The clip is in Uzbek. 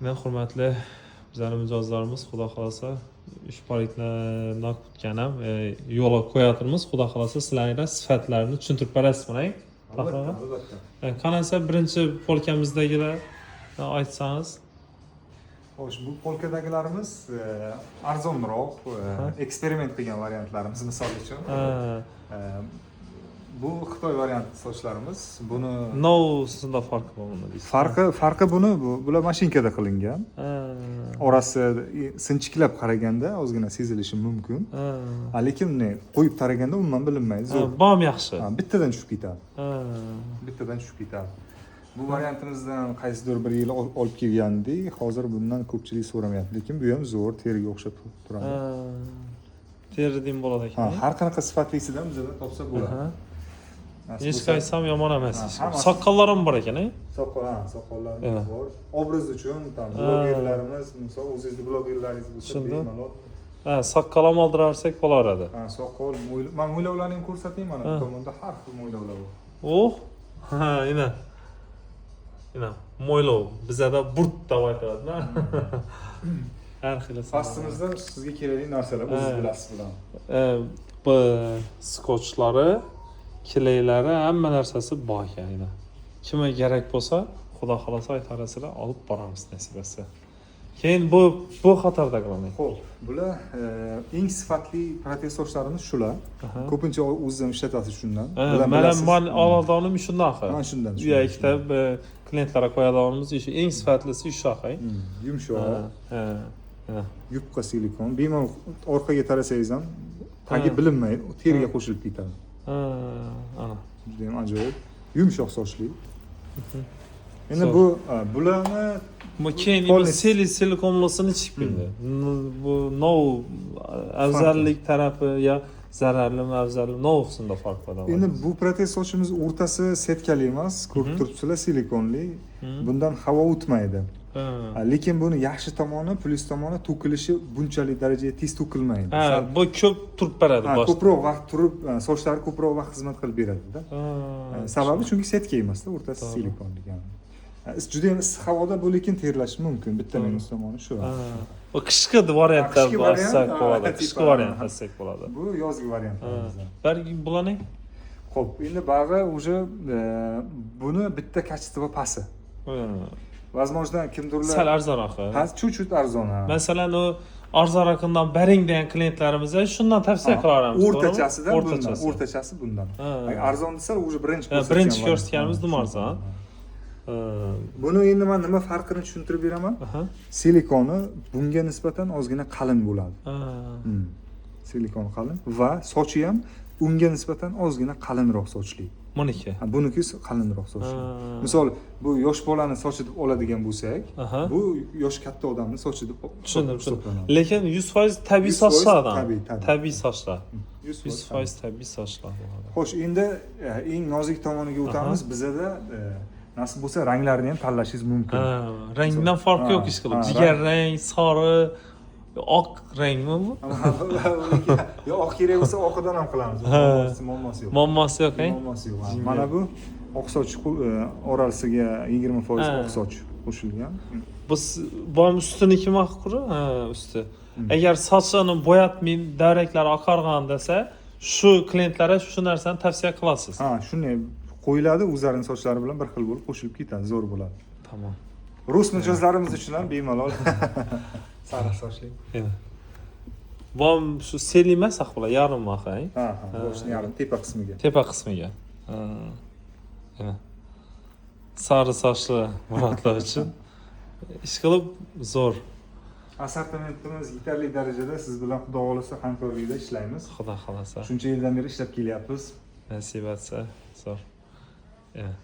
Mana, hurmatli bizlarni mijozlarimiz, xudo xohlasa, uch парик ni накрутка ni ham yo'lga qo'yatirmiz. Xudo xohlasa, sizlarga sifatlarini tushuntirib berasizmi? Albatta, albatta. Qanasa, birinchi полка mizdagilar aytsangiz. Xo'sh, bu полка dagilarimiz arzonroq, eksperiment qilgan variantlarimiz, misol uchun. Bu Xitoy variant sochlarimiz. Buni Novsida farqi bor buni deysiz. Farqi buni bular mashinkada qilingan. Orasi sinchiklab qaraganda ozgina sezilishi mumkin. Lekin ne qo'yib taraganda umuman bilinmaydi. Zo'r. Bom yaxshi. Ha, bittadan tushib ketadi. Bittadan tushib ketadi. Bu variantimizdan qaysidir bir yil olib kelgandik. Hozir bundan ko'pchilik so'ramayapti, lekin bu ham zo'r, teriga o'xshab turadi. Teri deyim bo'ladi Ha, ekan. har qanaqa sifatlisidan bizada topsa bo'ladi. Nasib Hech bo'lsa- qaysi ham yomon emas. Ha, hammasi- Soqollar ham bor ekan, e? Soqol, ha, soqollarimiz bor. Obraz uchun там blogerlarimiz, misol, o'zingizni blogerlaringiz bo'lsa, Tushundim. bemalol. Ha, soqol ham oldirarsak bo'laveradi. Ha, soqol, mo'ylov, man mo'ylovlarni ham ko'rsatay, mana bu tomonda har xil mo'ylovlar bor. Oh, ha, ina. Ina, mo'ylov. Bizada burt deb aytiladi. Har xil. Pastimizda sizga kerakli narsalar, o'zingiz bilasiz bularni. Bu skotchlari, клей lari, hamma narsasi bor ekan ina. Kimga kerak bo'lsa, xudo xohlasa, aytarasizlar, olib boramiz, nasib etsa. Keyin bu qatorda qilaman. Xo'p, bular eng sifatli protez sochlarimiz shular. Ko'pincha o'zingiz ham ishlatasiz shundan. Bular Man ham bilasiz. Man oladiganim shundan axir. Mana shundan. Uyga Shundan. ikkita klientlarga qo'yadiganimiz shu eng sifatlisi shu axir. Yumshoq, Ha, ha. yupqa silikon. Bemalol orqaga tarasangiz ham tagi bilinmaydi, teriga qo'shilib ketadi. Ha, ana. Juda ham ajoyib. Yumshoq sochli. Endi Zo'r. bu bularni Bu keyin bu Полный- silikonlisini chiqib bildi. Bu nov afzallik tarafi yo zararlimi, afzalmi, novsida farq bor. Endi bu protez sochimiz o'rtasi setkali emas, ko'rib turibsizlar, silikonli. Bundan havo o'tmaydi. Lekin buni yaxshi tomoni, plyus tomoni, to'kilishi bunchalik darajada tez to'kilmaydi. Ha, bu ko'p turib beradi Ha, boshda. ko'proq vaqt turib, sochlari ko'proq vaqt xizmat qilib beradida. Sababi chunki setka emasda, o'rtasi silikon degan. Juda ham issiq havoda bu lekin terlashi mumkin. Bitta minus tomoni shu. Ha. Bu qishki variantda Ha, qishki variant, alsak ha, bo'ladi. tipa, Qishki variant ha. alsak bo'ladi. Bu yozgi variant. Balki bularning Xo'p, endi bag'i уже buni bitta качество pasti. Возможно, kimdirlar Sal arzonroq. Ha, чуть-чуть arzon, ha. Masalan, u arzonroqından bering degan klientlarimizga shundan tavsiya qilaveramiz. O'rtachasidan bundan, O'rtachasi. O'rtachasi bundan. Agar arzon desa, уже birinchi Ha, birinchi ko'rsatgan ko'rsatganimiz variant. dim arzon. Ha. Buni endi man nima farqini tushuntirib beraman. Silikoni bunga nisbatan ozgina qalin bo'ladi. Silikon qalin va sochi ham unga nisbatan ozgina qalinroq sochli. Buniki. Ha, buniki qalinroq sochli. Misol, bu yosh bolani sochi deb oladigan bo'lsak, bu yosh katta odamni sochi deb Tushundim. hisoblanadi. Lekin 100% tabiiy 100% sochlardan. Tabiiy, tabiiy. Tabiiy sochlar. 100% 100% tabiiy sochlar bo'ladi. Xo'sh, endi eng nozik tomoniga o'tamiz. Bizada nasib bo'lsa, ranglarni ham tanlashingiz mumkin. Ha, rangdan farqi yo'q ish qilib. Jigar rang, sori, oq rangmi bu? Yo oq kerak bo'lsa, oqidan ham qilamiz. Muammosi yo'q. Muammosi yo'q, ey? Muammosi yo'q. Ha. Mana bu oq soch orasiga 20% oq soch qo'shilgan. Bu bu ham ustiniki maquri? Ha, usti. Agar sochini bo'yatmay davraklari oqargan desa, shu klientlarga shu narsani tavsiya qilasiz. Ha, shunday qo'yiladi, o'zlarining sochlari bilan bir xil bo'lib qo'shilib ketadi, zo'r bo'ladi. Tamom. Rus mijozlarimiz uchun ham bemalol sariq sochli. Endi. Bu ham shu sel emas, bular yarim axir. Ha, boshini yarim tepa qismiga. Tepa qismiga. Ha. Yana. Sari sochli murodlar uchun ish qilib zo'r. Assortimentimiz yetarli darajada, siz bilan xudo xohlasa hamkorlikda ishlaymiz. Xudo xohlasa. Shuncha yildan beri ishlab kelyapmiz. Nasib etsa zo'r. Yana.